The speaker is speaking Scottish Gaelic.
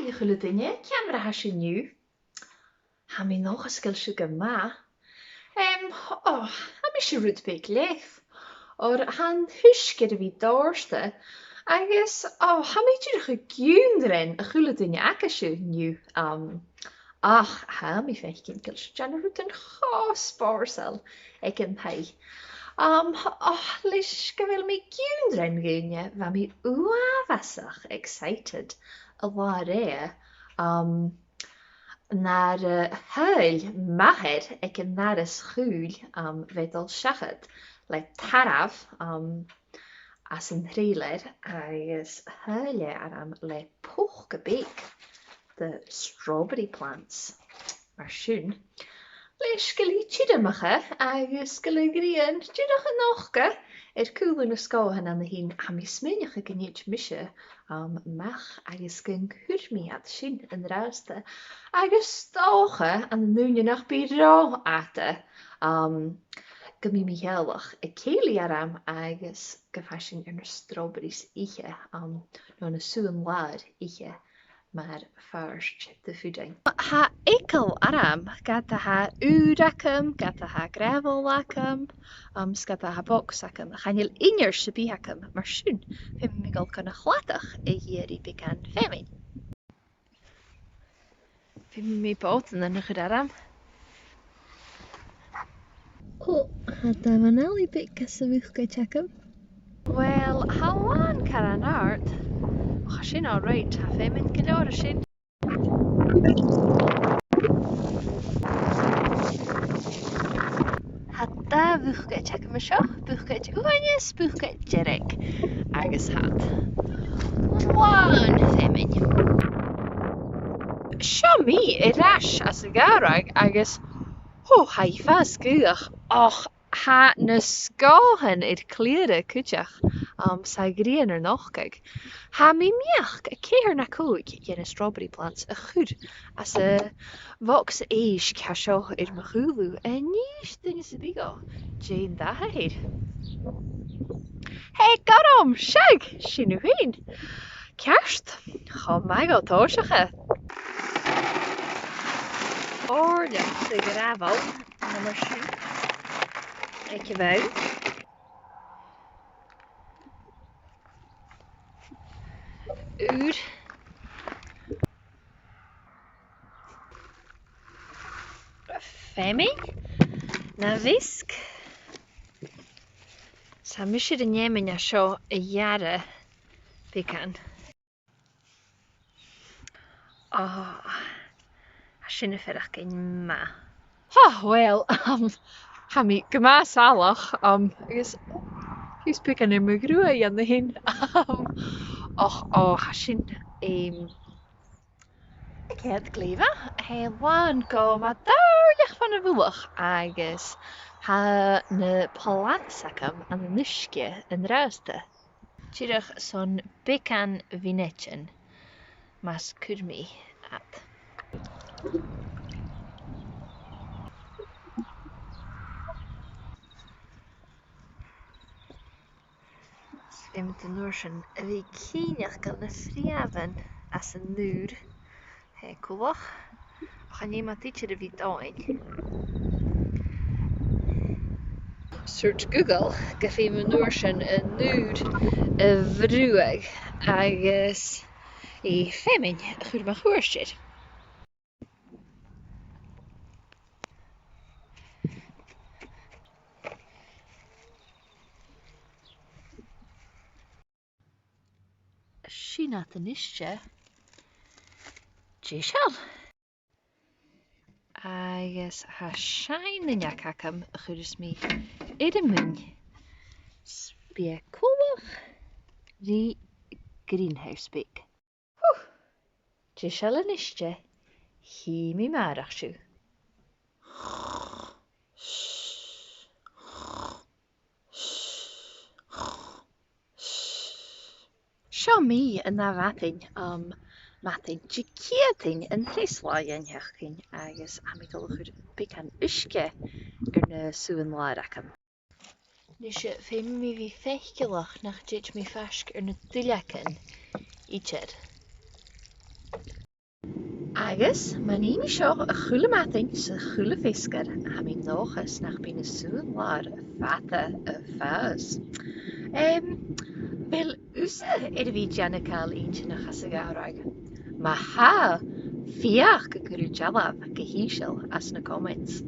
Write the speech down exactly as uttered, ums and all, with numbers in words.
A h-uile duine, ciamar a tha sibh an-diugh? Tha mi an dòchas gu bheil sibh gu math. Em, o, tha mise rud beag leamh. Oir tha an t-uisge air a bhith a' dòrtadh, agus, o, tha mi dìreach ag ionndrainn a h-uile duine agaibh an-diugh. Am, ach tha mi a' faicinn gu bheil sibh a' dèanamh rudan cho spòrsail aig an taigh. Am, o, leis gu bheil mi ag ionndrainn dhaoine, bha mi uabhasach excited an latha roimhe, am, nuair a thadhail m' athair aig an Àras Chaoil, am, bha e a' dol seachad le tarbh, am, às an trailer agus thadhail e orm le poca beag de strawberry plants. Mar sin, leis gu bheil i tioram agus gu bheil a' ghrian dìreach a' nochdadh air cùlaibh na sgòthan an-sin, tha mi a' smaoineachadh gun tèid mise, am, a-mach agus gun cuir mi iad sin an-dràsta. Agus 's dòcha, an ùine nach bi ro fhada, am, gum bi mi a' cur a' chèilidh orm agus gum faigh sinn air na strawberries ithe, am, no na sùbhan-làir ithe mar phàirt de phudding. Tha eagal orm ged a tha ùir agam, ged a tha gravel agam, am, 's ged a tha bogsa agam. Chan eil innear sam bith agam, mar sin feumaidh mi a dhol gun a' chladach a dh'iarraidh beagan feamainn. Feumaidh mi bòtannan a chur orm. O, tha damhan-allaidh beag anns a' bhucaid agam. Uill, tha làn caran àrd. Ach tha sin alright, tha feamainn gu leòr an sin. Tha dà bhucaid agam an seo, bucaid uaine is bucaid dearg, agus tha iad làn feamainn. Seo mi air ais às a' ghàrradh agus, o, tha i a' fàs gaothach, ach tha na sgòthan air cliaradh cuideachd, am, 's a' ghrian air nochdadh. Tha mi a' miannachadh ceithir no còig dhe na strawberry plants a chur anns a' bhogsa èisg a tha seo air mo chùlaibh a-nis, duine sam bith gu dè an dath a th' air. Hey, gorm, seadh, sin thu fhèin. Ceart, cho math gu tòiseachadh. Òirleach de ghravel, no mar sin, aig a' bhonn. Ùir. Feamainn na mheasg. 'S tha mise air an fheamainn a tha seo a ghearradh beagan. Ò, tha sin a' faireachdainn math. Ha, uill, um, tha mi gu math salach, um, agus tha fios beagan air mo ghruaidh an-sin. Um, och, ò, tha sin, um, a' coimhead glè mhath, tha e làn gu math dòrlach fon a' mhullach agus tha na plants agam ann an uisge an-dràsta. Dìreach son beagan mhionaidean, mas cuir mi iad. 'S feumaidh an uair sin a bhith cinnteach gu bheil na freumhan anns an ùir. Tha e coltach. Ach chan eil mi idir air a bhith domhainn. Search Google gum feum an uair sin an ùir a bhruthadh agus am feamainn a chur mun cuairt air. Sin iad a-nis deiseil. Agus tha seann uinneag agam a chuireas mi air a muin. 'S bidh e coltach ri greenhouse beag. Hù! Deiseil a-nis, chì mi a-màireach sibh. Seo mi an ath mhadainn, um, madainn Diciadain, an treas latha dhen t-seachdain, agus tha mi a' dol a chur beagan uisge air na sùbhan-làir agam. Nise, feumaidh mi bhith faiceallach nach tèid mi faisg air na duilleagan idir. Agus ma nì mi seo a h-uile madainn 's a h-uile feasgar, tha mi an dòchas nach bi na sùbhan-làir fada a' fàs. Em, a bheil thusa air a bhith a' dèanamh càil inntinneach anns a' ghàrradh? Ma tha, feuch gun cuir thu dealbh gu h-ìosal anns na comments.